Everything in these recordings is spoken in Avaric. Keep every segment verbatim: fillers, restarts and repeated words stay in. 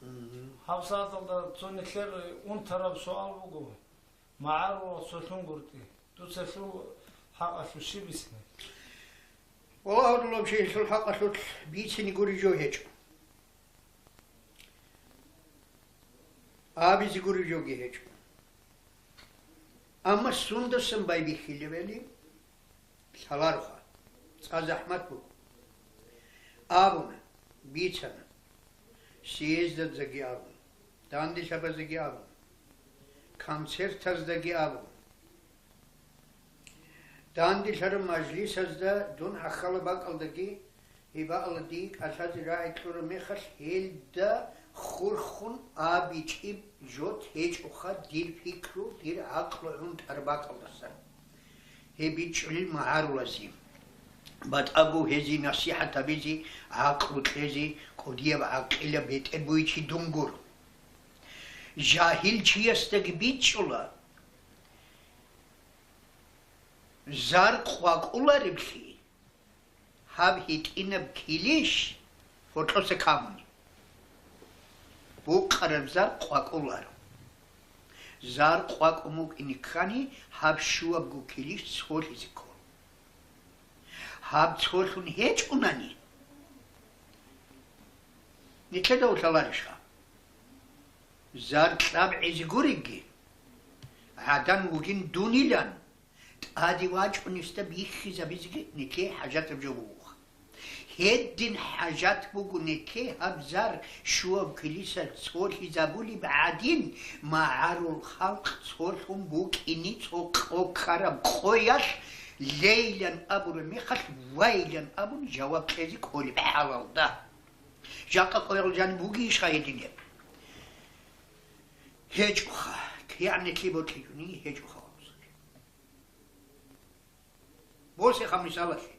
ГьабсагӀаталда цо нилъер унтараб суал буго, магӀарулал цолъунгутӀи, дуца лъул хӀакъалъулъ щиб бицина? Валлагь, гьадулаб чи лъул хӀакъалъулъ бицине гуреб жо гьечӀо. Абизе гуреб жоги гьечӀо. Амма сундасан байбихьилебали лъалароха, цӀа захӀмат буго. Абуна, бицана, съездаздаги абун, данделъабаздаги абун, концертаздаги абун. Данделъараб мажлисазда дун гӀахьалаб бакӀалдаги, гьеб бакӀалда дие кӀалъазе рагӀи кьураб мехалъ, гьелда хурхун абичӀеб жо гьечӀоха дир пикру, дир гӀакълу гӀунтӀараб бакӀалдасан. Гьеб бичӀчӀулел магӀарулазе, батӀаго гьезие насихӀат гьабизе, гӀакълу кьезе, кӀудияб гӀакъилаб бетӀер бугев чи дун гуро. Жагьил чиясдаги бичӀчӀула, зар къвакӀулареблъи, гьаб гьитӀинаб килищ гьоркьоса камуни. Букъараб зар къвакӀуларо. Зар къвакӀун букӀине ккани, гьаб щуабго килищ цолъизе ккола. Гьаб цолъун гьечӀунани, нилъеда лъаларищха? Зар кьабгӀизе гуребги, гӀадан вугин дунилан, тӀаде вачӀунесда бихьизабизеги нилъее хӀажатаб жо бугоха. Гьедин хӀажат буго нилъее гьаб зар щуаб килищ цолъизабулеб гӀадин, магӀарул халкъ цолъун букӀине цо къо ккараб къоялъ, лейилан абураб мехалъ вайилан абун жаваб кьезе кколеб хӀалалда. Жакъа къоялъ жаниб бугищха гьединаб? ГьечӀоха, кигӀан нилъее бокьичӀониги гьечӀоха, вацал. Босеха мисалалъе.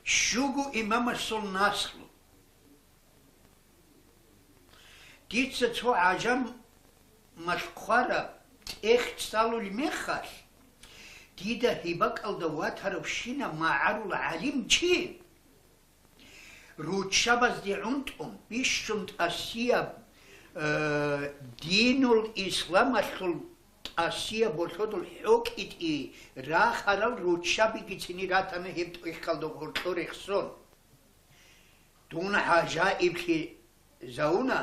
Щуго имамасул наслу. Дица цо гӀажамалъ хъвараб тӀехь цӀалулеб мехалъ, дида гьеб бакӀалда ватаравщинаб магӀарул гӀалимчи, руччабазде гӀунтӀун, бищун тӀасияб, э, динул исламалъул тӀасияб болъодул хӀокӀитӀи рахарал руччабиги цинги ратана гьеб тӀехьалда гьоркьо рехсон. Дун гӀажаиблъи завуна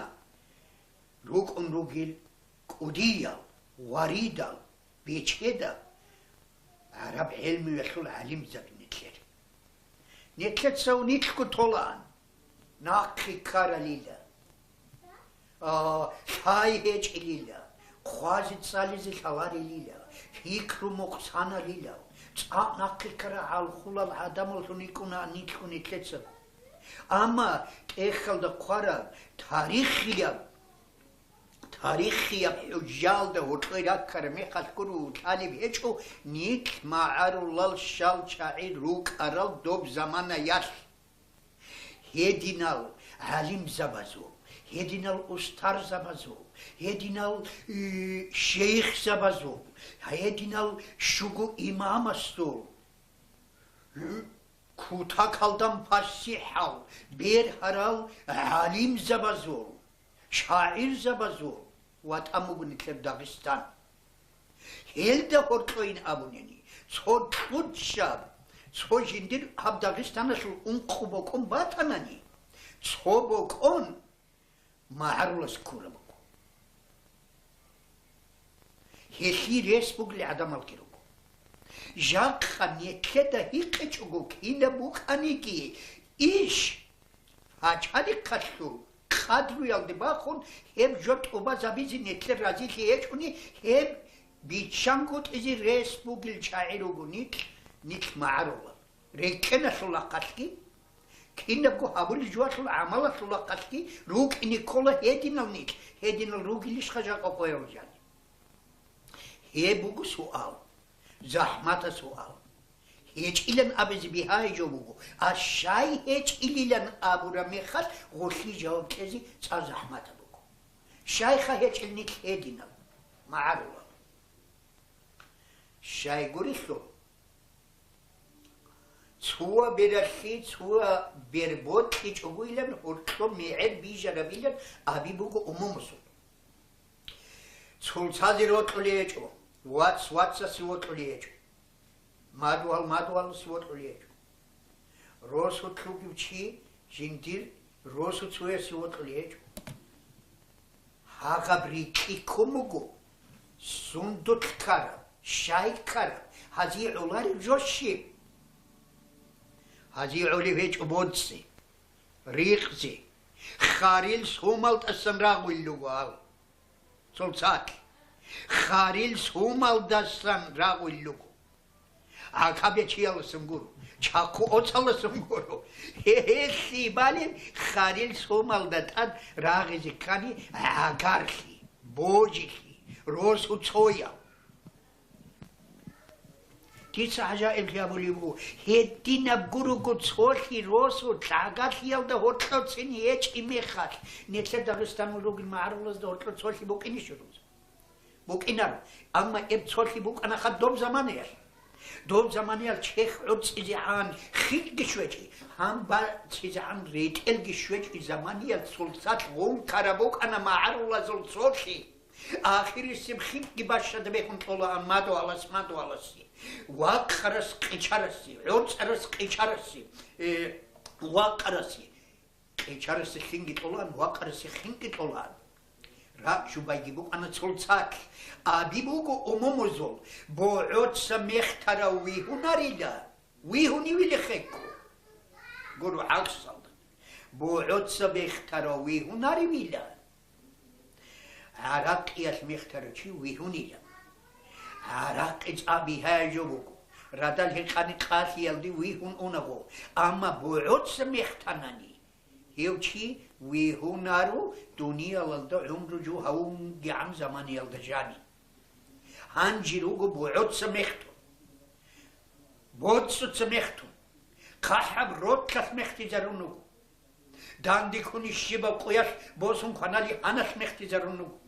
рукӀун ругел кӀудиял, варидал, бечедал гӀараб гӀелмуялъул гӀалимзаби нилъер. Нилъеца нилъго толаан, нахъе ккаралила, а, лъай гьечӀилила, хъвазе-цӀализе лъаларилила, пикру мукъсаналила, цӀакъ нахъе ккарал гӀалхулал гӀадамаллъун йикӀуна нилъго нилъеца. Амма тӀехьалда хъвараб тарихияб Тарихияб хӀужалда гьоркьой раккараб мехалъ гуро лъалеб гьечӀо нилъ магӀарулал щал чагӀи рукӀарал доб заманаялъ. Гьединал гӀалимзабазул, гьединал устарзабазул, гьединал, э, шейхзабазул, гьединал щуго имамасул, э, кутакалдан пасихӀал, бергьарал гӀалимзабазул, шагӀирзабазул ватӀан буго нилъер Дагъистан. Гьелда гьоркьойин абунани, цо кьучӀаб, цо жиндир гьаб Дагъистаналъул ункъо бокӀон батанани, цо бокӀон магӀарулас ккураб буго. Гьелъие рес бугел гӀадамалги руго. Жакъа нилъеда гьикъичӀого кинаб букӀаниги иш, гьачадихъалъул къадруялде бахун, гьеб жо тӀубазабизе нилъер разилъи гьечӀони, гьеб биччангутӀизе рес бугел чагӀи руго нилъ, нилъ магӀарулал. РекӀкӀеналъул рахъалъги, кинабго гьабулеб жоялъул гӀамалалъул рахъалъги рукӀине ккола гьединал нилъ, гьединал ругилищха жакъа къоялъ жаниб? Гьеб буго суал, захӀматаб суал. ГьечӀилан абизе бигьа гьечӀо буго, а щай гьечӀилилан абураб мехалъ гъолъие жаваб кьезе цӀакъ захӀматаб буго. Щайха гьечӀел нилъ гьединал, магӀарулал? Щайгурелъул, Цо бералъи, цо бер бокьичӀогойилан гьоркьоб мегӀер бижарабилан абизе буго умумузул. Цолцазе вокьулей гьечӀо, вац вацасе вокьулей гьечӀо, мадугьал мадугьаласе вокьулей гьечӀо. Росулъ вугев чи жиндир росуцояс гьечӀо. Гьагъаб рикьи ккун буго, сундулъ ккараб, щай ккараб, гьазие гӀолареб жо щиб? Гьазие гӀолеб гьечӀо боцӀи, рикъзи, харил сумалдасан рагъулел руго гьав. Цолцалъ харил сумалдасан рагъулел руго. ГӀакаб ячияласан гуро, чахъу оцаласан гуро. Гьелъие балеб харил сумалда тӀад рагъизе ккани гӀагарлъи, божилъи, росуцояв. Дица гӀажаиблъи абулеб буго, гьединаб гурого цолъи росу лъагалъиялда гьоркьоцин гьечӀеб мехалъ, нилъер Дагъистаналда ругел магӀарулазда гьоркьоб цолъи букӀинищ гуроза? БукӀинаро. Амма гьеб цолъи букӀанаха доб заманаялъ. Доб заманаялъ чехь гӀорцӀизегӀан хикги щвечӀи, гьан бацизегӀан ретӀелги щвечӀи заманаялъ цолцалъ гъункараб букӀана магӀарулазул цолъи. Ахирисеб хикги бащада бехун кьолаан мадугьалас мадугьаласе, вакъарас къичарасе, гӀорцӀарас къичарасе, э, вакъарасе. Къичарасе хинги кьолаан, вакъарасе хинги кьолаан. Ракь жубайги букӀана цолцалъ. Абизе буго умумузул, богӀоца мехтарав вигьунарила, вигьуневила хекко. Гуро гӀаксалда. БогӀоца мехтарав вигьунаревила, гӀаракъиялъ мехтарав чи вигьунила. ГӀаракъи цӀакъ бигьаяб жо буго. Радал гьекъани къалъиялде вигьун унаго, амма богӀоца мехтанани, гьев чи вигьунаро дуниялалда гӀумру жо гьавунгигӀан заманиялда жанив. Гьанже руго богӀоца мехтун, боцӀуца мехтун, хъахӀаб ролъалъ мехтизарун руго. Дандеккун щибаб къоялъ босун кванани гьаналъ мехтизарун руго.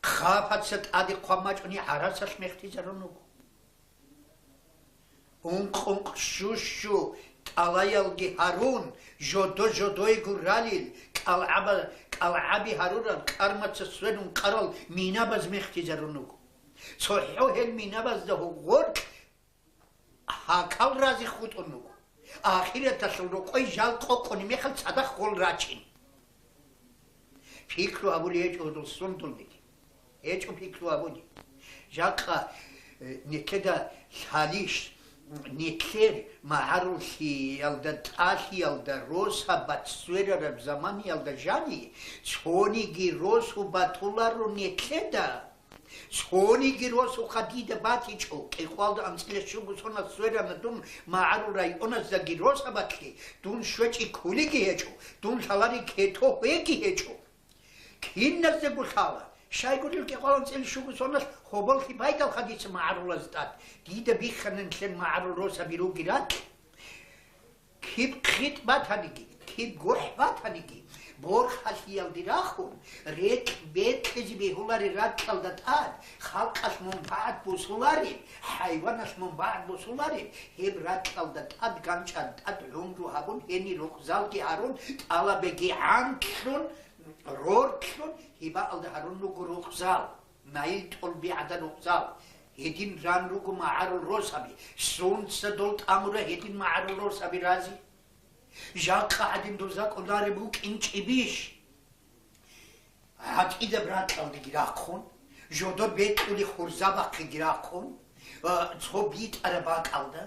Хъапаца тӀаде хъван бачӀуни гӀарасалъ мехтизарун руго. Ункъ-ункъ, щу-щу тӀалаялги гьарун, жодо-жодойго ралел, кӀалгӀаба-, кӀалгӀаби гьарурал, кӀармаца сверун къарал минабаз мехтизарун руго. ЦохӀо гьел минабазда гьоркь гьакӀал рази хутӀун руго. Ахираталъул рокъой жал къокъунеб мехалъ цадахъ гъол рачин. Пикру абулей гьечӀо гьудул сундулниги. ГьечӀо пикру абуни. Жакъа, э, нилъеда лъалищ, нилъер магӀарулъиялда, тӀалъиялда, росабат сверараб заманиялда жани, цониги росу батуларо нилъеда. Цониги росуха дида батичӀо, кӀикъвалда анцӀила щуго соналъ сверана дун магӀарул районаздаги росабатлъи, дун щвечӀеб кулиги гьечӀо, дун лъалареб кето-хвеги гьечӀо. Киназдаго лъала, щайгурелъул кӀикъвалда анцӀила щуго соналъ гьоболлъи байдалха дица магӀарулазда тӀад, дида биххана нилъер магӀарул росаби ругел ракь. Киб хитӀ батаниги, киб гохӀ батаниги, борхалъиялде рахун, рекь бекьизе бегьуларел ракьалда тӀад, халкъалъ мунпагӀат босулареб, хӀайваналъ мунпагӀат босулареб, гьеб ракьалда тӀад, ганчӀалда тӀад гӀумру гьабун, гьенир рукъзалги гьарун, тӀалабегигӀанлъун, рортлъун, гьебаалда гьарун руго рукъзал. Наил тӀолби гӀадан рукъзал, гьедин ран руго магӀарул росаби, сунца дол тӀамура гьедин магӀарул росаби рази? Жакъа гӀадин дурза кӀолареб букӀинчӀебищ? ГӀатӀидаб ракьалдеги рахъун, жодор бекьулел хурзабахъеги рахъун, а, цо битӀараб бакӀалда,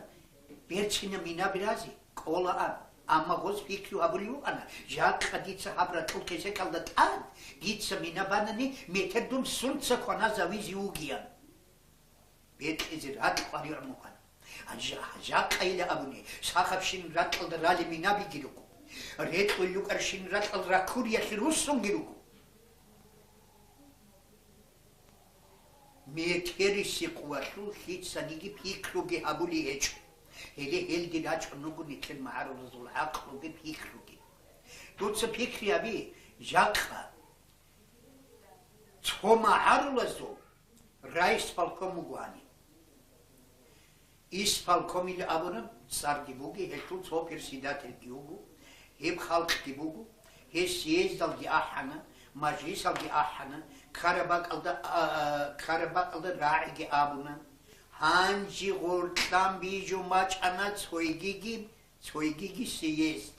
берцинаб минаби рази? КӀолаан. Амма гъоз пикру гьабулев вукӀана, жакъа дица гьаб ракьул кесекалда тӀад, дица мина банани, метер дун сунца кваназавизе вугиян. Бекьизе ракь къваригӀун вукӀана. Гьанже жакъайила абуни, сахабщинаб ракьалда ралел минабиги руго. Рекьулел рукӀарщинаб ракьал ракуриялъе руссунги руго. Метериси къувалъул лъицаниги пикруги гьабулей гьечӀо. Гьеле гьелде рачӀун руго нилъер магӀарулазул гӀакълуги пикруги. Дуца пикри гьаби, жакъа цо магӀарулазул райисполком вуго гьаниб. Исполкомил абураб цӀарги буго, гьелъул цо председательги вуго, гьеб халкъги буго, гьес съездалги ахӀана, мажлисалги ахӀана, ккараб бакӀалда, а, а, ккараб бакӀалда рагӀиги абуна. Гьанже гъоркьан бижун бачӀана цойгиги, цойгиги съезд,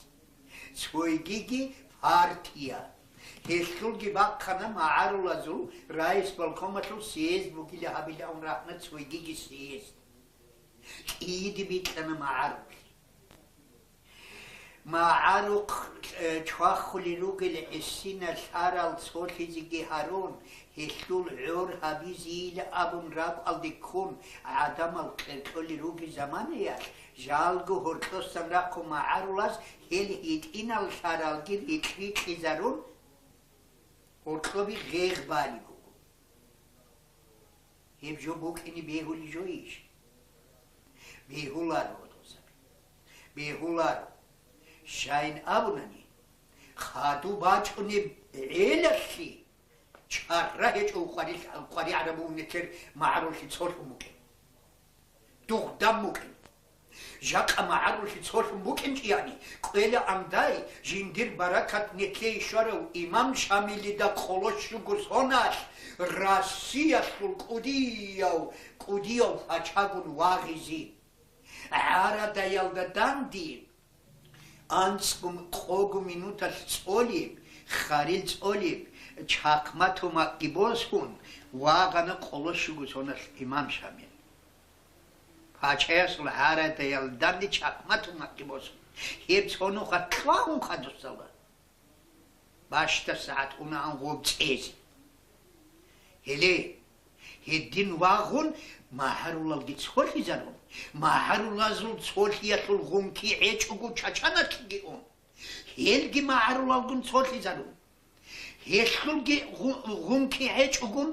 цойгиги партия. Гьелъулги бахъана магӀарулазул райисполкомалъул съезд бугила гьабилаун рахӀна цойгиги съезд. КӀиде бикьана магӀарухъ. МагӀарухъ, э, чвахулел ругел гӀисина лъарал цолъизеги гьарун, гьелъул гӀор гьабизейила абун ракӀалде ккун гӀадамал кьеркьолел ругел заманаялъ, жалго гьоркьосан рахъун магӀарулаз гьел гьитӀинал лъаралги рикь-рикьизарун, гьоркьоби гъегъ балеб буго. Гьеб жо букӀине бегьулей жойищ? Бегьуларо, гьудул саби. Бегьуларо. Щайин абунани, хадуб бачӀунеб гӀелалъе чара гьечӀо къварил-, къваригӀараб нилъер магӀарулъи цолъун букӀин. Дугъдан букӀин. Жакъа магӀарулъи цолъун букӀинчӀони, кӀвела андай, жиндир баракат нилъее щварав имам Шамилида къоло щуго соналъ Россиялъул кӀудияв, кӀудияв пачагун вагъизе. ГӀарадаялда данде, анцӀго къого минуталъ цӀолеб, харил цӀолеб, чахъма тумакги босун, вагъана къоло щуго соналъ имам Шамил. Пачаясул гӀарадаялда данде чахъма тумакги босун, гьеб цо нуха кьвагьун хадусала. Бащдаб сагӀат унаан гъоб цӀезе. Гьеле, гьедин вагъун, магӀарулалги цолъизарун, магӀарулазул цолъиялъул гъунки гьечӀого Чачаналъги ун, гьелги магӀарулалгун цолъизарун. Гьелъулги гъу-, гъунки гьечӀогун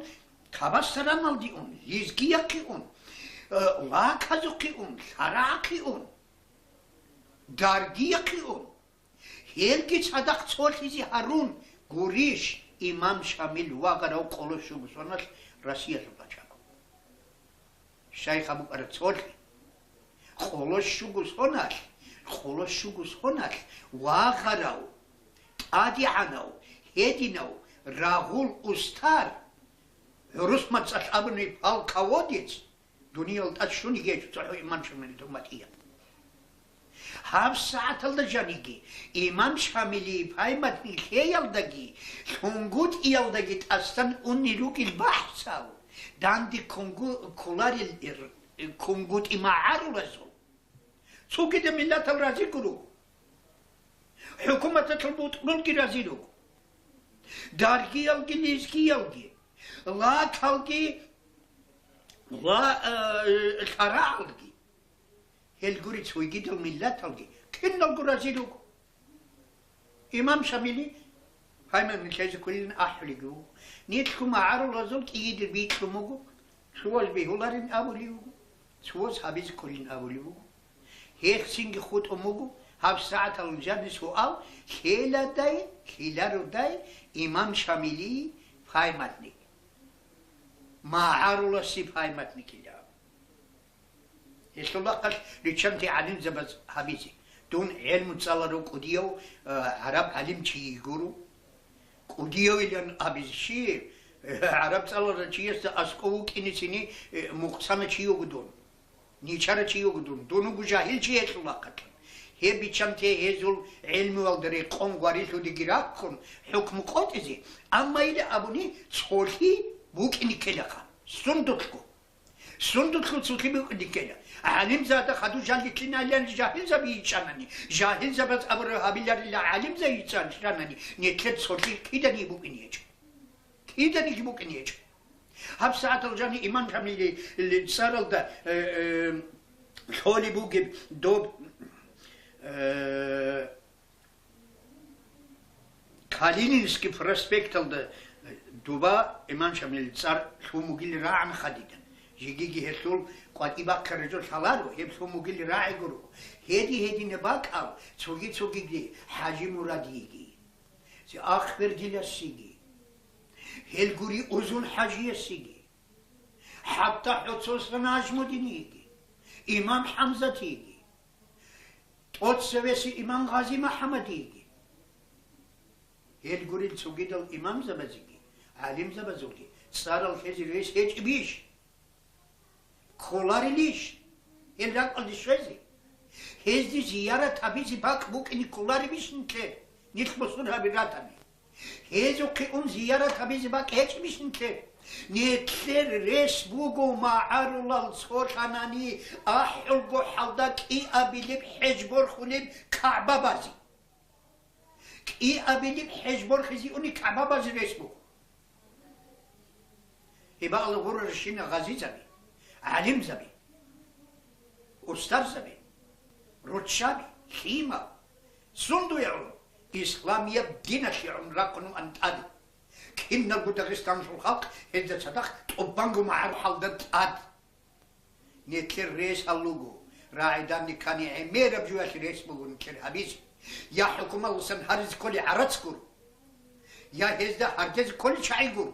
Кабасараналде ун, Лизгияхъе ун, э, Лаказухъе ун, ЛъарагӀахъе ун, Даргияхъе ун. Гьелги цадахъ цолъизе гьарун гурищ имам Шамил вагъарав къоло щуго соналъ Россиялъул пачагун. Щайха букӀара цолъи. Къоло щуго соналъ, къоло щуго соналъ вагъарав, тӀадегӀанав, гьединав, рагъул устар, гӀурус мацӀалъ абуни полководец, дуниял тӀад щун гьечӀо цохӀо имам Шамилил умматияб. Гьаб сагӀаталда жаниги имам Шамилие паймадни лъеялдаги, лъунгутӀиялдаги тӀасан унни ругел бахӀсал, данде кунгу-, кколарел ир-, кунгутӀи магӀарулазул. Цогидаб миллатал разиго руго. ХӀукуматалъул бутӀрулги рази руго. Даргиялги, лезгиялги, лакалги, ла-, э, лъарагӀалги. Гьел гури цогидал миллаталги киналго рази руго. Имам Шамили гьайман нилъезе кколилан ахӀулеги вуго. Нилъго магӀарулазул кӀииде бикьун буго, цояз бегьуларин абулев вуго, цояз гьабизе кколин абулев вуго. Гьелъ цинги хутӀун буго гьаб сагӀаталъул жаниб суал: лъеладай, лъилародай имам Шамилие паймадник, магӀаруласе паймадникилан? Гьелъул бакӀалъ риччанте гӀалимзабаз гьабизе. Дун гӀелму цӀаларав кӀудияв, э, гӀараб гӀалимчи йигуро. КӀудиявилан абизе щиб? Э, гӀараб цӀаларав чиясда аскӀов вукӀине цини, э, мукъсана чи йуго дун. Ничара чи йуго дун. Дун вуго жагьил чи гьелъул бакӀалъ. Гьеб биччанте гьезул гӀелмуялда рекъон гварилъудеги рахъун хӀукму къотӀизе, амма ила абуни цолъи букӀине ккелаха. Сундулъго. Сундулъул цолъи букӀине ккела. ГӀалимзада хадур жаллъитлъиналъани жагьилзаби йичӀанани, жагьилзабаз абураб гьабиларила гӀалимза йичӀанани, нилъер цолъи киданиги букӀине гьечӀо. Киданиги букӀине гьечӀо. Гьаб сагӀатал жани имам Шамилил цӀаралда, э, э, лъолеб бугеб доб, э, Калининский проспекталда дуба имам Шамилил цӀар лъун бугил рагӀана хадидан. Жегиги гьелъул къватӀиб бахъараб жо лъаларо, гьеб лъун бугил рагӀи гуро. Гьеди-гьединаб бакӀал цоги-цогиги ХӀажи Мурадиеги, Ахбердиласеги, гьел гури Узун ХӀажиясеги, ХӀатта ХӀоцосан Нажмудиниеги, Имам ХӀамзатиги, тӀоцевесев имам Гъази МухӀаммадиги, гьел гурел цогидал имамзабазеги, гӀалимзабазулги цӀарал лъезе рес гьечӀебищ? Кколарилищ гьел ракӀалде щвезе? Гьезде зиярат гьабизе бакӀ букӀине кколаребищ нилъер, нилъ бусургьаби ратани? Гьезухъе ун зиярат гьабизе бакӀ гьечӀебищ нилъер? Нилъер рес буго магӀарулал цолъанани ахӀулго хӀалда кӀиабилеб хӀеж борхулеб КагӀба базе. КӀиабилеб хӀеж борхизе уни КагӀба базе рес буго. Гьеб гьале гъурарищина гъазизаби, гӀалимзаби, устарзаби, руччаби, лъимал, сундуе гӀун, исламияб диналъе гӀун рахъун вугӀан тӀад. Киналго Дагъистаналъул халкъ гьезда цадахъ тӀубанго магӀарул хӀалда тӀад. Нилъер рес гьал руго, рагӀиданни ккани гӀемераб жоялъе рес буго нилъер гьабизе. Я хӀукумалдасан гьаризе кколей гӀарац гуро, я гьезда гьардезе кколей чагӀи гуро.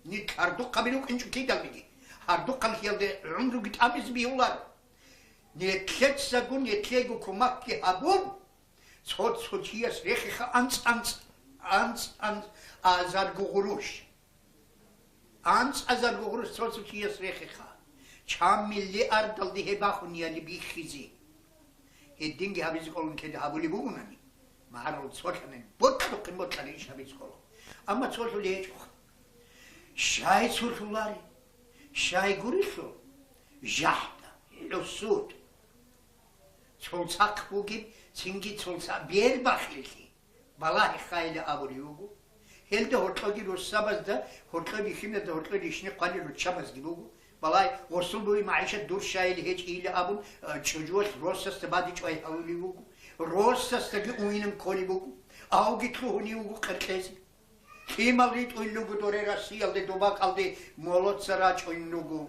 Нилъ гьардухъаби рукӀинчӀо кидалниги, гьардухъанлъиялде гӀумруги тӀамизе бегьуларо. Нилъецаго нилъего кумакги гьабун, цо-цо чияс рехеха анцӀ-анцӀ, анцӀ-анцӀ азарго гъурущ. АнцӀазарго гъурущ цо-цо чияс рехеха. Чан миллиардалде гьеб бахунияли биххизе. Гьединги гьабизе кколун кеда гьабулеб бугунани, магӀарул цолъанин бокьухъин бокьарищ гьабизе ккола. Амма цолъулей гьечӀоха. Щай цолъулари? Щай гурелъул? ЖахӀда, хӀусуд. Цолцахъ бугеб, цинги цолцахъ бербахълъи. Балагьихъайилан абулев вуго. Гьелда гьоркьоги руссабазда, гьоркьо бихьиназда, гьоркьо ришни хъвалел руччабазги буго. Балагь, гъосул бугеб магӀишат дур щайилан гьечӀейилан абун, э, чӀужуялъ росасда бадиб чӀвай гьавулев вуго. Росасдаги уйнан кколеб буго. Авги лъугьунев вуго къеркьезе. Лъимал ритӀулел руго доре Россиялде, доба кӀалде молодца рачӀунел руго.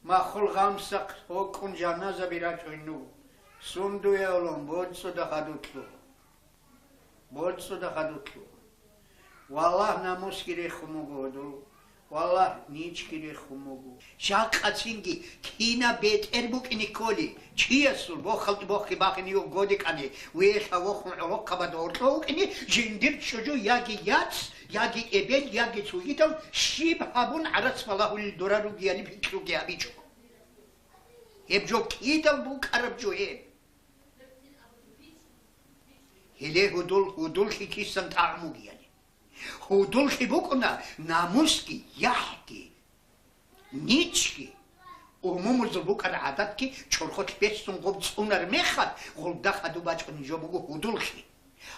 Махул гъамсахъ гьукъун жаназаби рачӀунел руго. Сундуе гӀолон, боцӀуда хадутлъу. БоцӀуда хадутлъу. Валлагь, намусги рехун буго гьудул. Валлагь, ничги рехун буго. Жакъа цинги кинаб бетӀер букӀине кколи, чиясул бохалде бохги бахине йо годекӀани, виялъа вохун гӀолохъабада гьоркьо вукӀине, жиндир чӀужу яги яц, яги эбел, яги цогидал щиб гьабун гӀарац балагьулел дора ругеяли пикруги гьабичӀо. Гьеб жо кидал букӀараб жо гьеб. Гьеле гьудул, гьудуллъи кисан тӀагӀун бугеяли. Гьудуллъи букӀуна намусги, яхӀги, ничги. Умумузул букӀараб гӀадатги чорхолъ беццун гъоб цӀунар мехалъ, гъолда хадуб бачӀунеб жо буго гьудуллъи.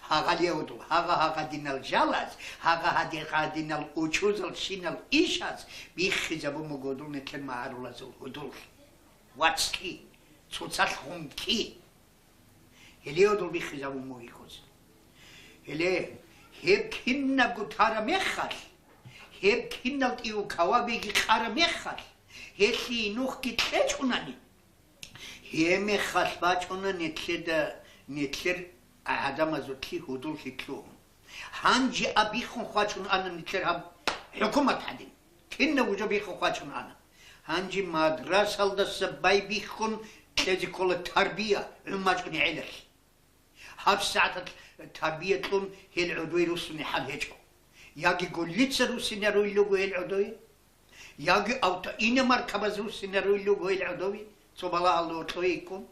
Гьагъалиявдул гьагъа-гьагъадинал жалаз, гьагъа-гьагъадинал учузалщинал ишаз биххизабун буго гьудул нилъер магӀарулазул гьудуллъи. ВацлъгӀи, цоцалъ гъункӀи. Гьеле гьудул биххизабун буго гьез. Гьеле гьеб кинабго тара мехалъ, гьеб кинал тӀив кавабиги къара мехалъ, гьелъие нухги кьечӀунани, гьеб мехалъ бачӀуна нилъеда, нилъер гӀадамазулъе гьудуллъи лъугьун. Гьанже абиххун хъвачун ана нилъер гьаб хӀукумат гӀадин. Кинабго жо биххун хъвачун ана. Гьанже мадрасалдаса байбиххун кьезе ккола тарбия гӀумачӀунел гӀелалъ. ГьабсагӀаталъ тарбия кьун гьел гӀодове руссунел хӀал гьечӀо. Яги гуллица руссинаруй руго гьел гӀодове, яги автоиномаркабаз руссинаруй руго гьел гӀодове, цо балагьалда гьоркьове йиккун.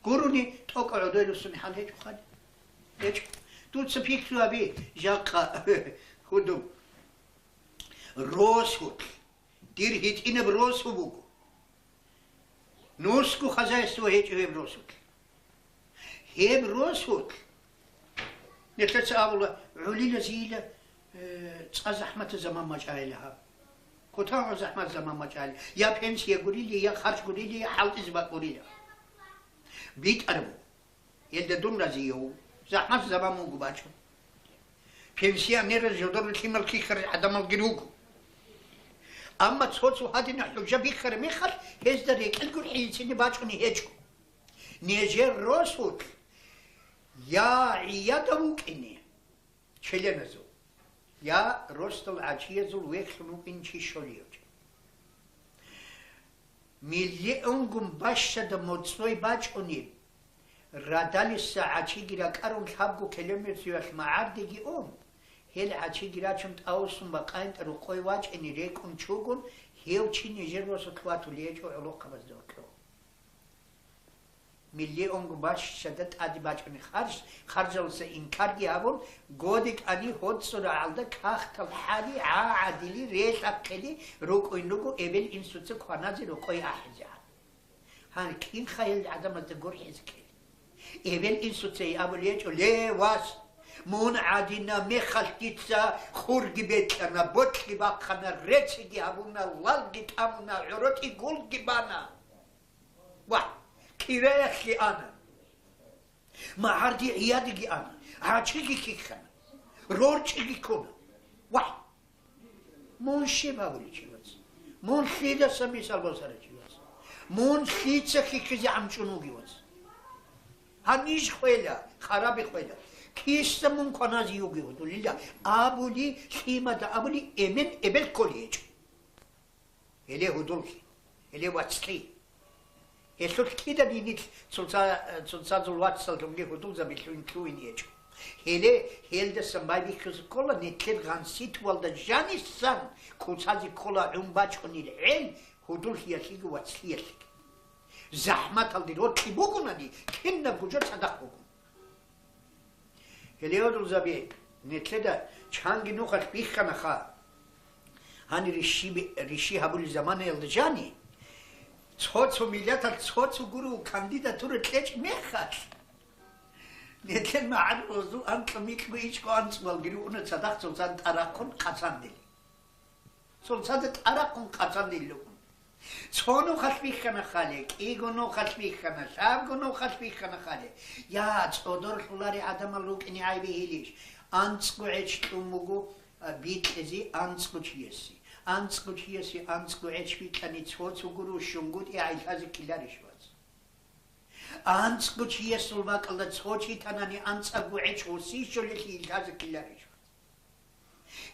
Гурони тӀокӀаб гӀодове руссунел хӀал гьечӀо хъали. ГьечӀо. Дуца пикру гьабе, жакъа гьудул. Росулъ. Дир гьитӀинаб росу буго. Нусго хозяйство гьечӀо гьеб росулъ. Гьеб росулъ, нилъеца абула, гӀолила зийила, э, цӀа захӀматаб заман бачӀайила гьаб. Кутан гьаб захӀмат заман бачӀайила. Я пенсия гурила, я харж гурила, я хӀалтӀизе бакӀ гурила. БитӀараб буго. Гьелда дун разияв, захӀмат заман вуго бачӀун. Пенсионераз жодор лъимал хьихьарал гӀадамалги руго. Амма цо-цо гьадинал хӀужа биххараб мехалъ, гьезда рекӀелгун хӀинцине бачӀунеб гьечӀо. Нижер росулъ я гӀияда вукӀине, членазул, я росдал гӀачиязул вехьун вукӀин чи щолиев чи. Миллионгун бащада моцӀой бачӀунеб, радалиса гӀачиги ракӀарун лъабго километриялъ магӀардеги ун, гьел гӀачиги рачун тӀасун бакъанитӀа рукъой вачӀине рекӀун чугун, гьев чи нижер росулъ ватулей гьечӀо гӀолохъабазда гьоркьов. Миллионго бащада тӀаде бачӀунеб харж-, харжалъуса инкарги гьабун, годе кӀани гьоцӀо рагӀалда кагътал хӀали гӀа-гӀадили релъахъили рукӀун руго эбел-инсуца кваназе рукъой ахӀизегӀан. Гьанкинха гьел гӀадамазда гурхӀизе ккела. Эбел-инсуца абулей гьечӀо: «Ле, вас, мун гӀадинаб мехалъ дица хурги бекьана, бокьи бахъана, реццги гьабуна, лалги тӀамуна, гӀоротӀи гулги бана». Ва, кираялъе ана. МагӀарде гӀиядиги ана. ГӀачиги хьихьана. РорчӀиги ккуна. Ва, мун щиб гьабулев чи, вац? Мун лъидаса мисал босарав чи, вац? Мун лъица хьихьизе гӀамчӀун вугев, вац? Гьаниж хвела, хараби хвела. Киса мун кваназе йугев гьудулила абули, лъимада абули, эмен эбел кколей гьечӀо. Гьеле гьудуллъи, гьеле вацлъи. Гьелъулъ киданиги нилъ цоца-, цоцазул вацаллъунги гьудулзаби лъугьин-лъугьин гьечӀо. Гьеле гьелдасан байбихьизе ккола, нилъер гъанситвалда жанисан куцазе ккола гӀун бачӀунел гӀел гьудуллъиялъеги вацлъиялъеги. ЗахӀматалде рокьи бугунани, кинабго жо цадахъ бугун. Гьеле гьудулзаби, нилъеда чанги нухалъ бихьанаха. Гьанир рищи-, рищи гьабулел заманаялда жани, цо-цо миллаталъ цо-цо гуру кандидатура кьечӀ мехалъ, нилъер магӀарулазул анкьа-микьго ичӀго анцӀбалги ругьуна цадахъ цоцазда тӀарахъун къацандили. Цоцазда тӀарахъун къацандилилан. Цо нухалъ бихьана хали, кӀиго нухалъ бихьана, лъабго нухалъ бихьана хали. Я, цӀодорлъулари гӀадамал рукӀине гӀайбигьилищ? АнцӀго гӀеч кьун буго, а, бикьизе анцӀго чиясе. АнцӀго чиясе анцӀго гӀеч бикьани, цо-цо гуру щунгутӀи гӀайлъазе ккеларищ, вац? АнцӀго чиясул бакӀалда цо чи танани анцӀабго гӀеч гьуси щолелъи илъазе ккеларищ, вац?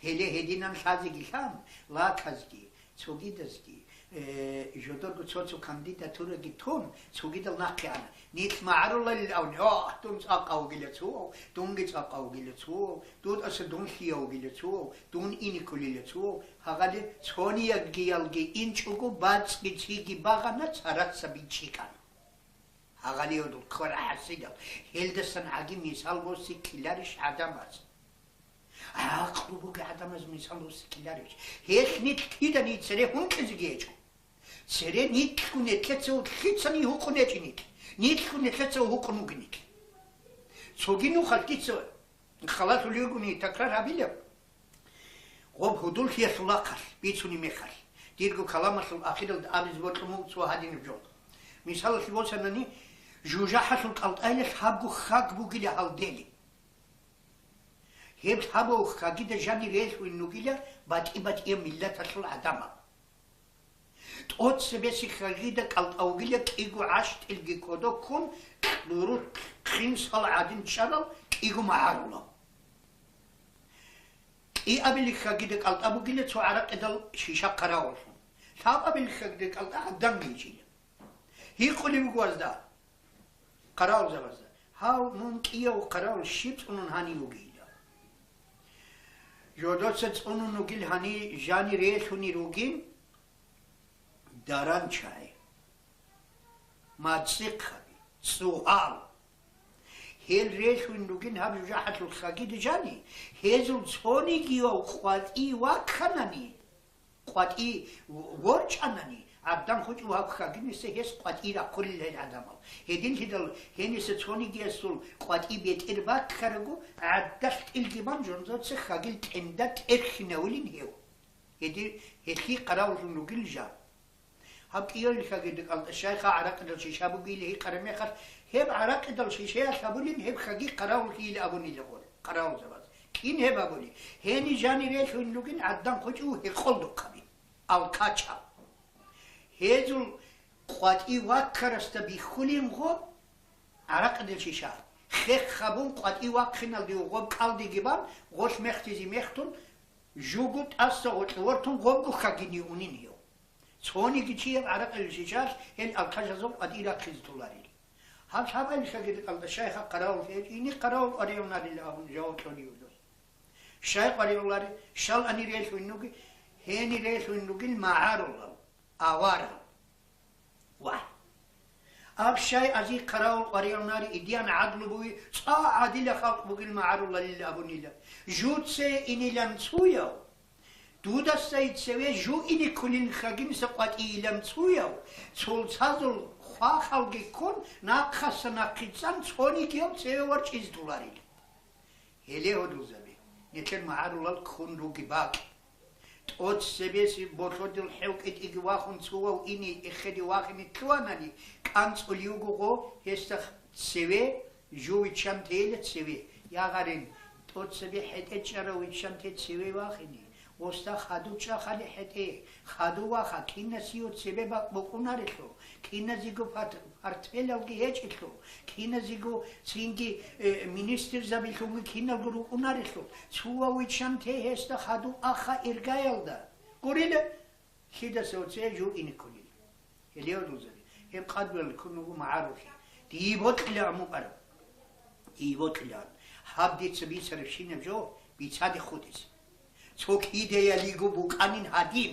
Гьеле гьединан лъазеги лъан, лаказги, цогидазги, э, жодорго цо-цо кандидатураги тун, цогидал нахъе ана. Нилъ магӀаруларил авни: «О, дун цӀакъав вугила цо, дунги цӀакъав вугила цо, дудаса дун лъияв вугила цо, дун ине кколила цо». Гьагъали цониягиялги инчӀого бацӀги цӀиги багъана, цараца бичӀчӀи ккана. Гьагъалиявдул квара хӀасидал, гьелдасан гӀаги мисал боси ккеларищ гӀадамаз? ГӀакълу бугеб гӀадамаз мисал боси ккеларищ? Гьелъ нилъ киданиги цере гьункьизеги гьечӀо. Цере нилъго нилъеца лъицани гьукъун гьечӀин нилъ. Нилъго нилъеца гьукъун вугин нилъ. Цоги нухалъ дица халалъулев вугони такрар гьабилеб? Гъоб гьудуллъиялъул рахъалъ бицунеб мехалъ, дирго каламалъул ахиралда абизе бокьун буго цо гьадинаб жо. Мисалалъе босанани, жужахӀалъул кӀалтӀайилалъ гьабго хьаг бугила гьалдели. Гьеб лъабав хьагида жанир релъугьин ругила батӀи-батӀияб миллаталъул гӀадамал. ТӀоцебесеб хьагида кӀалтӀа вугила кӀиго гӀащтӀилги кодо ккун, кьуру хъинсал гӀадин чӀарал кӀиго магӀарулав. КӀиабилеб хьагида кӀалтӀа бугила цо гӀаракъидал шиша хъаравуллъун. Лъабабилеб хьагида кӀалтӀа гӀадданги гьечӀила. Гьикъулеб буго гьазда, хъаравулзабазда: «Гьав, мун кӀияв хъаравул щиб цӀунун гьанив вугила?» Жодоца цӀунун вугил гьанив жанир релъунир вугин даранчагӀи, мацӀихъаби, цӀугьал. Гьел релъун ругин гьаб жужахӀалъул хьагида жани, гьезул цонигияв къватӀи вакканани, къватӀи ворчӀанани, гӀаддан хучӀ ваб хьагиниса гьес къватӀи рахъулел гьел гӀадамал. Гьединлъидал гьениса цонигиясул къватӀи бетӀер баккарагу, гӀаддалъ тӀилги бан жонзоца хьагил тӀенда тӀерхьинавулин гьев. Гьедин гьелъие хъаравуллъун ругил жан. Гьаб кӀиявил хьагида кӀалтӀа щайха гӀаракъидал шиша бугила гьикъараб мехалъ, гьеб гӀаракъидал шишаялъ гьабулин гьеб хьаги хъаравуллъийила абунила гъол, хъаравулзабаз. Кин гьеб абули? Гьени жанир релъун ругин гӀаддан хучӀу гьекъолдухъаби, алкачал. Гьезул къватӀи ваккарасда бихьулин гъоб гӀаракъидал шиша. Хех гьабун къватӀи вахъиналде гъоб кӀалдиги бан, гъолъ мехтизе мехтун, жуго тӀаса гъоркье вортун гъобго хьагине унин гьев. Цониги чиял гӀаракъил шишалъ гьел алкашазул къватӀир рахъизе толарил. Гьаб лъабабилъаги рекъалда щайха къаравул гьечӀини, къаравул къваригӀунарила абун жаваб кьолиулъул. Щай къваригӀулари, щал гьанир релълъугьин ругел, гьенир релълъугьин ругел магӀарулал, аварал. Вагь! Аб щай азир къаравул къваригӀунари, идиан гӀадлу буй, цӀа гӀадила халкъ бугел магӀарулалил абунила. Жуце инилан цуяв, дудасай цеве жу ине кколин хагимса къватӀийилан цуяв, цолцазул хвахалги ккун, нахъаса нахъицӀан цонигияв цеве варчӀиз туларил. Гьеле гьодулзаби, нилъер магӀарулал ккун руги бакӀ. ТӀоцебесеб болъодил хӀев кӀитӀиги вахун цував ине эхеде вахине лъугьанани, кӀанцӀулев вуго гьесда цеве, жу виччан тейила цеве. Я гъарин, тӀоцебе хӀетӀе чӀарав виччан те цеве вахине. Гъосда хадув чӀахали хӀетӀе, хадув ваха, кинасиго цебе бакӀ букӀунарелъул, киназего пат-, портфелалги гьечӀелъул, киназего цинги, э, министрзабилъунги киналго рукӀунарелъул, цував виччан те гьесда хадув аха иргаялда. Гурила, лъидаса оце жугьине кколила. Гьеле гьодулзаби, гьеб къадбарал ккун вуго магӀарулъи. Дие бокьилаан букӀараб. Дие бокьилаан. Гьаб дица бицарабщинаб жо бицаде хутӀизе. Цо кидаялиго букӀанин гьадин.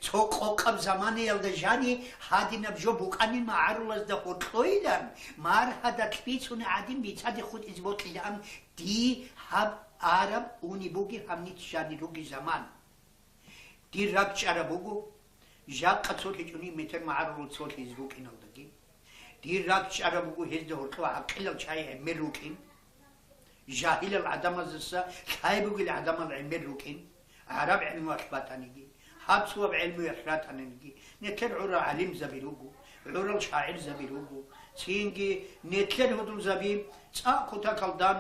Цо къокъаб заманаялда жани гьадинаб жо букӀанин магӀарулазда гьоркьойилан, маргьадалъ бицуни гӀадин бицаде хутӀизе бокьилаан дие гьаб араб уни бугеб гьаб нич жани руги заман. Дир ракӀчӀараб буго, жакъа цолъичӀони метер магӀарулал цолъизе букӀиналдаги. Дир ракӀчӀараб буго гьезда гьоркьов гӀакъилал чагӀи гӀемер рукӀин. Жагьилал гӀадамаздаса лъай бугел гӀадамал гӀемер рукӀин, гӀараб гӀелмуялъ батаниги, гьаб цояб гӀелмуялъ ратаниги, нилъер гӀурал гӀалимзаби руго, гӀурал шагӀирзаби руго, цинги нилъер гьудулзаби цӀакъ кутакалдан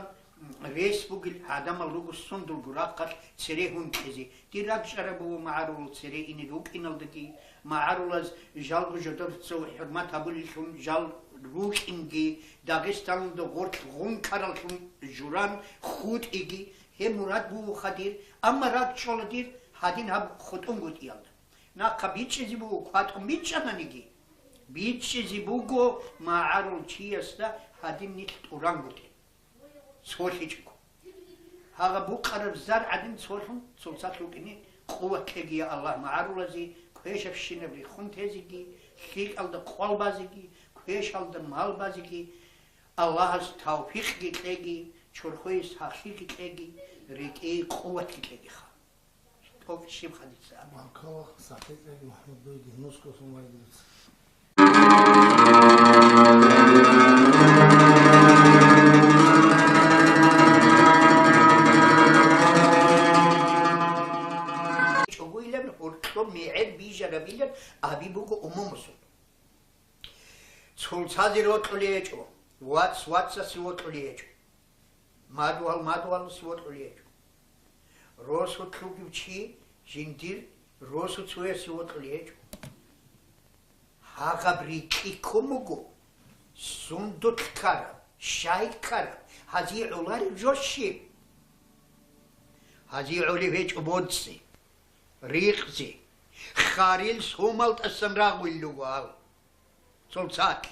рес бугел гӀадамал руго сундулго рахъалъ цере гьункьизе. Дир ракӀчӀараб буго магӀарулал цере ине рукӀиналдаги, магӀарулаз жалго жодоца хӀурмат гьабулеллъун жал рукӀинги, Дагъистаналда гъорлъ гъункараллъун журан хутӀиги, гьеб мурад бугоха дир, амма ракӀчӀола дир гьадин гьаб хутӀунгутӀиялда. Нахъа бичӀчӀизе буго, кватӀун бичӀчӀананиги, бичӀчӀизе буго магӀарул чиясда гьадин нилъ тӀурангутӀи. ЦолъичӀого. Гьагъа букъараб зар гӀадин цолъун, цолцалъ рукӀине къуват кьеги, я Аллагь, магӀарулазе квешабщинаб риххун тезеги, лъикӀалда къвал базеги, квешалда мал базеги, Аллагьас тавфикъги кьеги, чорхое сахлъиги кьеги, рекӀее къуватги кьегиха. ТӀокӀ щиб хадиса абун. Баркалла, сахлъи кьеги, МахӀмуд дуйги, нусго сумайги дуца. ЧӀугуйлан гьоркьоб мегӀер бижарабилан аби буго умумусул. Цолцазе рокьулей гьечӀо, вац вацасе вокьулей гьечӀо. Мадугьал мадугьаласе вокьулей гьечӀо. Росулъ вугев чи жиндир росуцоясе вокьулей гьечӀо. Гьагъаб рикьи ккун буго, сундулъ ккараб, щай ккараб, гьазие гӀолареб жо щиб? Гьазие гӀолеб гьечӀо боцӀи, рикъзи, харил сумалдасан рагъулел руго гьав. Цолцалъ.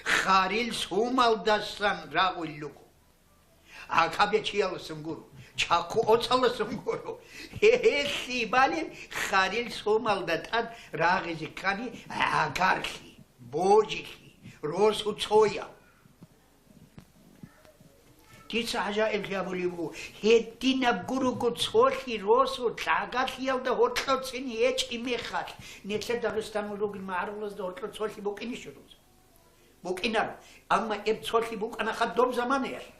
Харил сумалдасан рагъулел руго. ГӀакаб ячияласан гуро, чахъу оцаласан гуро. Гье-, гьелъие балел харил сумалда тӀад рагъизе ккани гӀагарлъи, божилъи, росуцоял. Дица гӀажаиблъи абулеб буго, гьединабго руго цолъи росу лъагалъиялда гьоркьоцин гьечӀеб мехалъ, нилъер Дагъистаналда ругел магӀарулазда гьоркьоб цолъи букӀинищ гьоркьоб? БукӀинаро. Амма гьеб цолъи букӀанаха доб заманаялъ.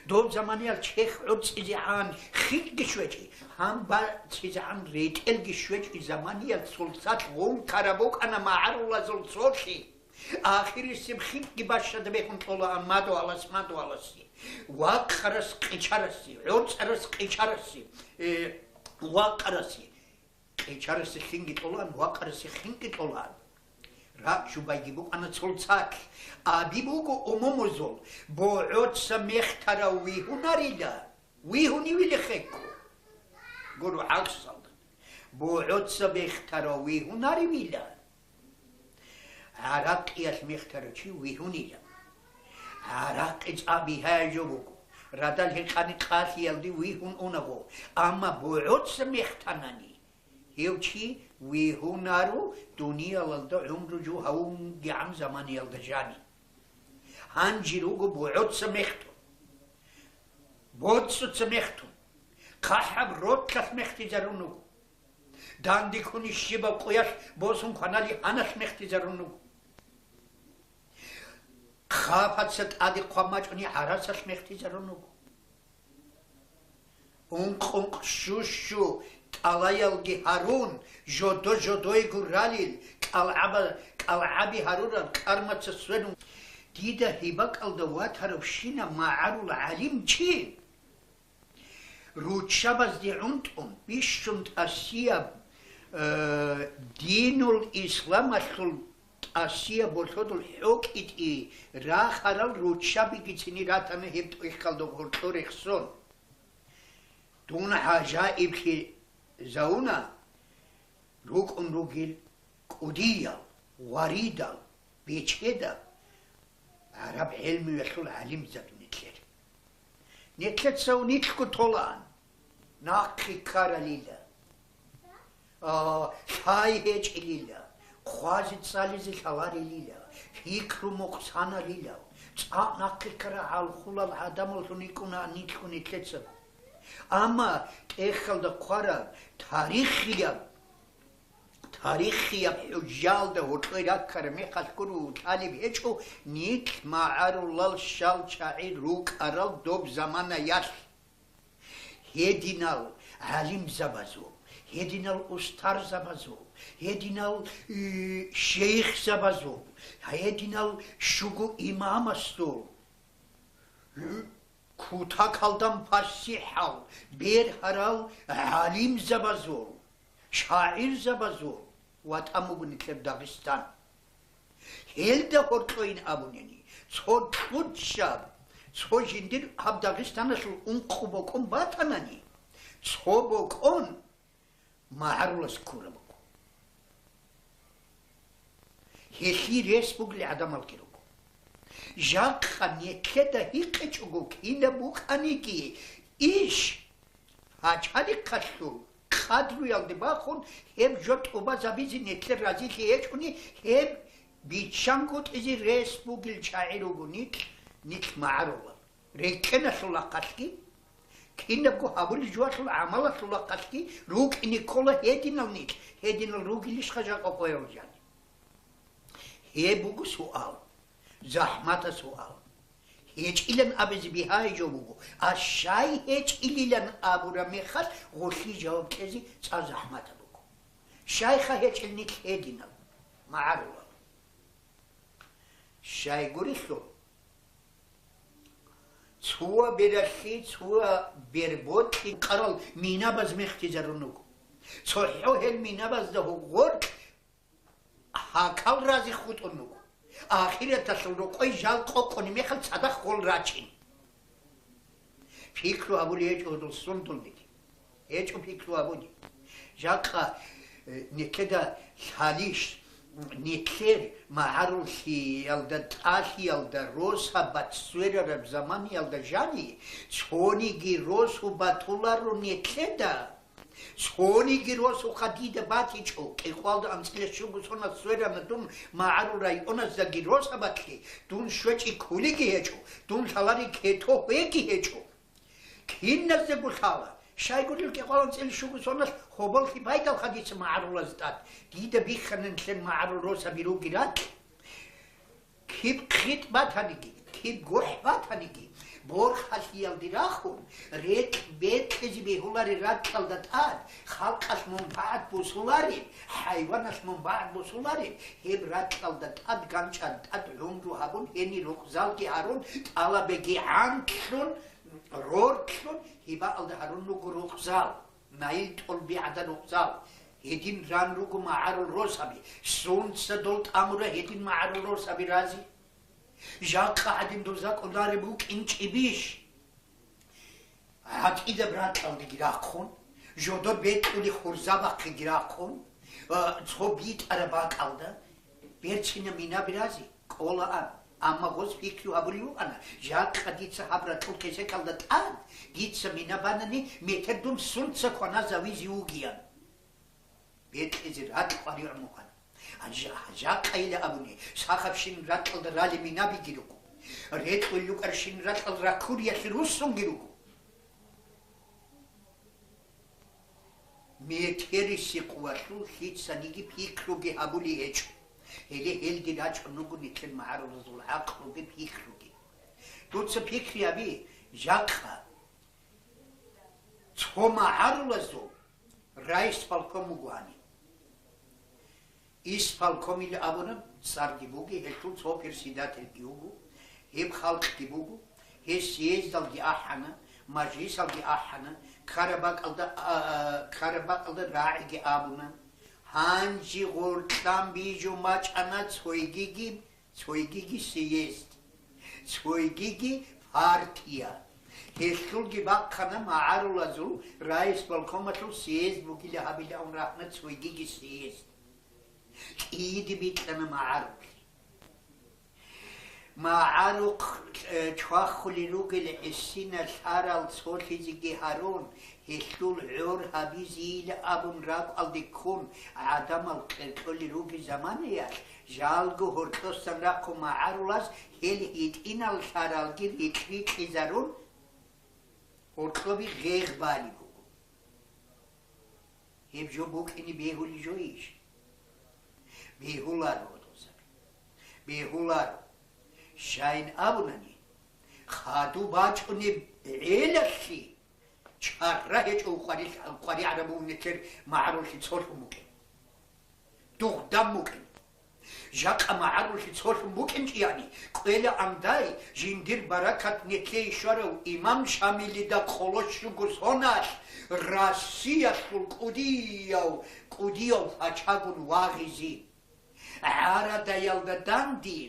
Доб заманаялъ чехь гӀорцӀизегӀан хинкӀги щвечӀи, гьанбацизегӀан ретӀелги щвечӀи заманаялъ цолцалъ гъункараб букӀана магӀарулазул цолъи. Ахирисеб хинкӀги бащада бехун кьолаан мадугьалас мадугьаласе, вакъарас къичарасе, гӀорцӀарас къичарасе, э, вакъарасе. Къичарасе хинги кьолаан, вакъарасе хинги кьолаан. Ракь жубайги букӀана цолцалъ. Аби буго умумузул, богӀоца мехтарав вигьунарила. Вигьунивилихъего. Гуро гӀаксалда. БугӀуца мехтарав вигьунаревила, гӀаракъиялъ мехтарав чи вигьунила. ГӀаракъи цӀа бигьаяб жо буго, радал гьекъани къалъиялде вигьун унаго, амма бугӀуца мехтанани, гьев чи вигьунаро дуниялалда гӀумру жо гьавунгигӀан заманиялда жаниб. Гьанже руго бугӀуца мехтун, боцӀуца мехтун, хъахӀаб ролъалъ мехтизарун руго. Дандеккун щибаб къоялъ босун кванали гьаналъ мехтизарун руго. Хъапаца тӀаде хъван бачӀуни гӀарасалъ мехтизарун руго. Ункъ-ункъ, щу-щу тӀалаялги гьарун, жодо-жодойго ралел, кӀалгӀаба-, кӀалгӀаби гьарурал кӀармаца сверун. Дида гьеб бакӀалда ватаравщинаб магӀарул гӀалимчи, руччабазде гӀунтӀун, бищун тӀасияб, э, динул исламалъул тӀасияб болъодул хӀокӀитӀи рахарал руччабиги цини ратана гьеб тӀехьалда гьоркьо рехсон. Дун гӀажаиблъи завуна рукӀун ругел кӀудиял, гъваридал, бечедал гӀараб гӀелмуялъул гӀалимзаби нилъер. Нилъеца нилъго толаан, нахъе ккаралила, а, лъай гьечӀилила, хъвазе-цӀализе лъаларилила, пикру мукъсаналила, цӀакъ нахъе ккарал гӀалхулал гӀадамаллъун йикӀунаан нилъго нилъеца. Амма тӀехьалда хъвараб тарихияб Тарихияб хӀужжалда гьоркьой раккараб мехалъ гуро лъалеб гьечӀо нилъ магӀарулал щал чагӀи рукӀарал доб заманаялъ. Гьединал гӀалимзабазул, гьединал устарзабазул, гьединал, э, шейхзабазул, гьединал щуго имамасдул, кутакалдан пасихӀал, бергьарал гӀалимзабазул, шагӀирзабазул ватӀан буго нилъер Дагъистан. Гьелда гьоркьойин абунани, цо лъучӀаб, цо жиндир гьаб Дагъистаналъул ункъо бокӀон батанани, цо бокӀон магӀарулас ккураб буго. Гьелъие рес бугел гӀадамалги руго. Жакъа нилъеда гьикъичӀого кинаб букӀаниги иш, гьачалихъалъул къадруялде бахун, гьеб жо тӀубазабизе нилъер разилъи гьечӀони, гьеб биччангутӀизе рес бугел чагӀи руго нилъ, нилъ магӀарулал. РекӀкӀеналъул рахъалъги, кинабго гьабулеб жоялъул гӀамалалъул рахъалъги рукӀине ккола гьединал нилъ, гьединал ругилищха жакъа къоялъ жаниб? Гьеб буго суал, захӀматаб суал. ГьечӀилан абизе бигьа гьечӀо буго, а щай гьечӀилилан абураб мехалъ гъолъие жаваб кьезе цӀакъ захӀматаб буго. Щайха гьечӀел нилъ гьединал магӀарулал? Щайгурелъул, цо бералъи, цо бербокьи къарал минабаз мехтизарун руго. ЦохӀо гьел минабазда гъоркь гьакал рази хутӀун руго. Ахираталъул рокъой жал къокъони мехалъ цадахъ гъол рачин. Пикру абулеб гьечӀо гьудул сундулниги. ГьечӀо пикру абуни. Жакъа, э, нилъеда лъалищ, нилъер магӀаруллъиялда, тӀалъиялда, росабат сверараб заманиялда жани, цониги росу батуларо нилъеда. Цониги росуха дида батичӀо, кӀикъвалда анцӀила щуго соналъ сверана дун магӀарул районаздаги росабатлъи, дун щвечӀи кколиги гьечӀо, дун лъалари кето гьеги гьечӀо. Киназдаго лъала, щайгурелъул кӀикъвалда анцӀила щуго соналъ гьоболлъи байдалха дица магӀарулазда тӀад, дида биххана нилъер магӀарул росаби руги ракь. Киб хъитӀ батаниги, киб гурхӀ батаниги, борхалъиялде рахун, рекь бекьизе бегьуларел ракьалда тӀад, халкъалъ мунпагӀат босулареб, хӀайваналъ мунпагӀат босулареб, гьеб ракьалда тӀад ганчӀал тӀад гӀумру гьабун, гьенир рукъзалги гьарун, тӀалабеги гӀанлъун, рортлъун, гьебаалда гьарун руго рукъзал. Наил тӀолби гӀадан рукъзал, гьедин ран руго магӀарул росаби, сунца дол тӀамура гьедин магӀарул росаби рази? Жакъа гӀадин дурза кӀолареб букӀинчӀебищ? ГӀатӀидаб ракьалдеги рахъун, Жодор бекьулел хурзабахъеги рахъун, а, цо битӀараб бакӀалда берцинаб минаби рази кӀолаан. Амма гъоз пикру гьабулев вукӀана, жакъа дица гьаб ракьул кесекалда тӀад, дица мина банани, метер дун сунца кваназавизе вугиян. Бекьизе ракь къваригӀун вукӀана. Гьанже гьа жакъайила абуни, сахабщин ракьалда рали минабиги руго. Рекьулел рукӀарщин ракьал ракуриялъе руссунги руго. Метериси къувалъул лъицаниги пикруги гьабулей гьечӀо. Гьеле гьелде рачӀун руго нилъер магӀарулазул гӀакълуги пикруги. Дуца пикри гьаби, жакъа цо магӀарулазул райисполком вуго гьаниб. Исполкомил абуна, цӀарги буго, гьелъул цо председательги вуго, гьеб халкъги буго, гьес съездалги ахӀана, мажлисалги ахӀана, ккараб бакӀалда, а, а, ккараб бакӀалда рагӀиги абуна. Гьанже гъоркьан бижун бачӀана цойгиги, цойгиги съезд, цойгиги партия. Гьелъулги бахъана магӀарулазул райисполкомалъул съезд бугила гьабилаун рахӀна цойгиги съезд. КӀиде бикьана магӀарухъ. МагӀарухъ, э, чвахулел ругел гӀисинал лъарал цолъизеги гьарун, гьелъул гӀор гьабизейилан абун ракӀалде ккун гӀадамал кьеркьолел ругел заманаялъ, жалго гьоркьосан рахъун магӀарулаз гьел гьитӀинал лъаралги рикь-рикьизарун, гьоркьоби гъегъ балеб буго. Гьеб жо букӀине бегьулей жойищ? Бегьуларо, гьудул саби. Бегьуларо. Щайин абунани, хадуб бачӀунеб гӀелалъе чара гьечӀо къварил-, къваригӀараб нилъер магӀарулъе цолъун букӀин. Дугъдан букӀин. Жакъа магӀарулъе цолъун букӀинчӀони, кӀвела амдай, жиндир баракат нилъее щварав имам Шамилида къоло щуго соналъ Россиялъул кӀудияв, кӀудияв пачагун вагъизе. ГӀарадаялда данде,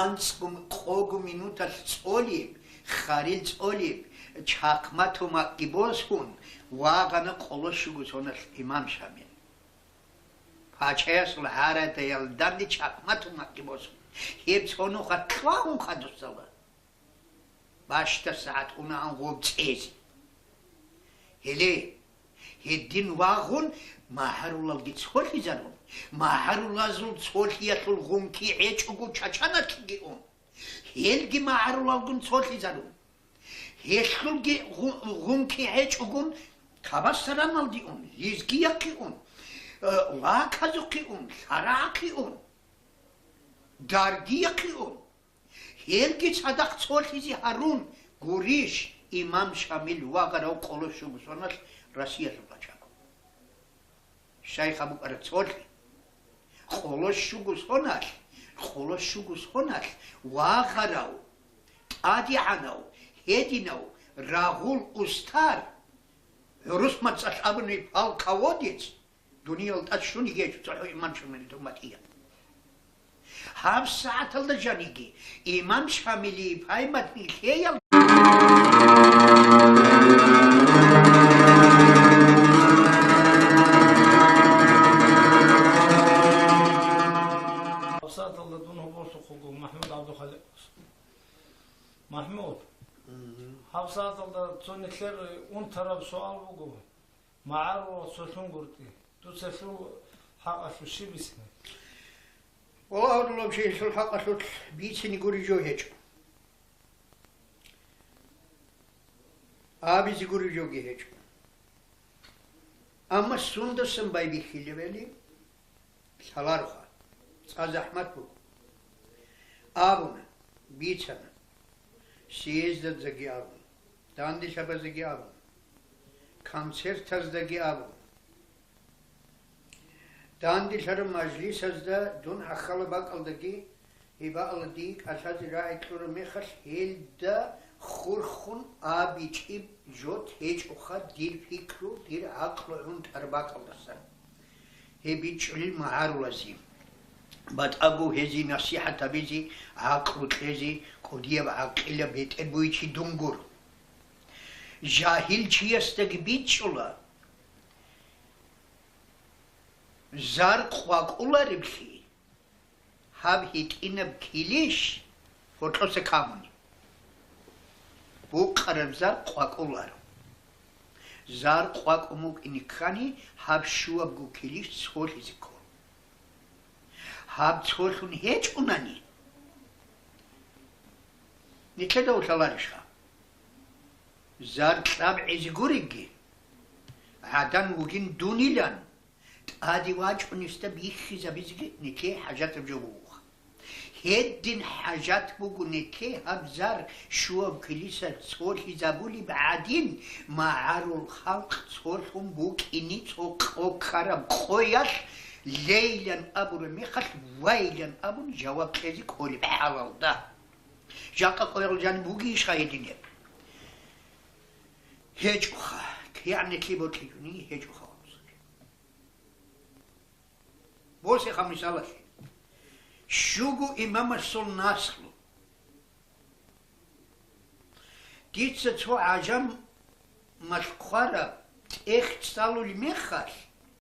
анцӀго къого минуталъ цӀолеб, харил цӀолеб, чахъма тумакги босун, вагъана къоло щуго соналъ имам Шамил. Пачаясул гӀарадаялда данде чахъма тумакги босун, гьеб цо нуха кьвагьун хадусала. Бащдаб сагӀат унаан гъоб цӀезе. Гьеле, гьедин вагъун, магӀарулалги цолъизарун, магӀарулазул цолъиялъул гъунки гьечӀого Чачаналъеги ун, гьелги магӀарулалгун цолъизарун. Гьелъулги гъу-, гъунки гьечӀогун Табасараналде ун, Лезгияхъе ун, э, Ваказухъе ун, Лъарагьахъе ун, Даргияхъе ун. Гьелги цадахъ цолъизе гьарун, гурищ, имам Шамил вагъарав къоло щуго соналъ Россиялъул пачагун. Щайха букӀараб цолъи? Къоло щуго соналъ, къоло щуго соналъ вагъарав, тӀадегӀанав, гьединав, рагъул устар, гӀурус мацӀалъ абуни полководец, дуниял тӀад щун гьечӀо цохӀо имам Шамилил умматияб. Гьаб сагӀаталда жаниги имам Шамилияб паймат нилъеял. ГьабсагӀаталда дун гьоболлъухъ вуго, Махмуд ГӀабдухаликъ. Махмуд, гьабсагӀаталда цо нилъер унтараб суал буго. МагӀарулал цолъунгутӀи, дуца лъул хӀакъалъулъ щиб бицине? Валлагь, гьадулаб жо гьелъул хӀакъалъулъ бицине гуреб жо гьечӀо. Абизе гуреб жоги гьечӀо. Амма сундасан байбихьилебали? Лъалароха, цӀа захӀмат буго. Абуна, бицана, съездаздаги абун, данделъабаздаги абун, концертаздаги абун. Данделъараб мажлисазда дун ахьалаб бакӀалдаги, гьеб бакӀалда дие кӀалъазе рагӀи кьураб мехалъ, гьелда хурхун абичӀеб жо гьечӀоха дир пикру, дир гӀакълу гӀунтӀараб бакӀалдасан. Гьеб бичӀчӀулел магӀарулазе. БатӀаго гьезие насихӀат гьабизе, гӀакълу кьезе, кӀудияб гӀакъилаб бетӀер бугев чи дун гуро. Жагьил чиясдаги бичӀчӀула, зар къвакӀулареблъи, гьаб гьитӀинаб килищ гьоркьоса камуни. Букъараб зар къвакӀуларо. Зар къвакӀун букӀине ккани, гьаб щуабго килищ цолъизе ккола. Гьаб цолъун гьечӀунани, нилъеда лъаларищха? Зар кьабгӀизе гуребги, гӀадан вугин дунилан, тӀаде вачӀунесда бихьизабизеги нилъее хӀажатаб жо бугоха. Гьедин хӀажат буго нилъее гьаб зар щуаб килиса цолъизабулеб гӀадин, магӀарул халкъ цолъун букӀине цо къо ккараб къоялъ, лейлан абураб мехалъ вайлан абун жаваб кьезе кколеб хӀалалда. Жакъа къоял жаниб бугейищха гьединаб? ГьечӀоха, кигӀан нилъее бокьичӀониги гьечӀоха, вацал. Босеха мисалалъе. Щуго имамасул наслу. Дица цо гӀажамалъ хъвараб тӀехь цӀалулеб мехалъ,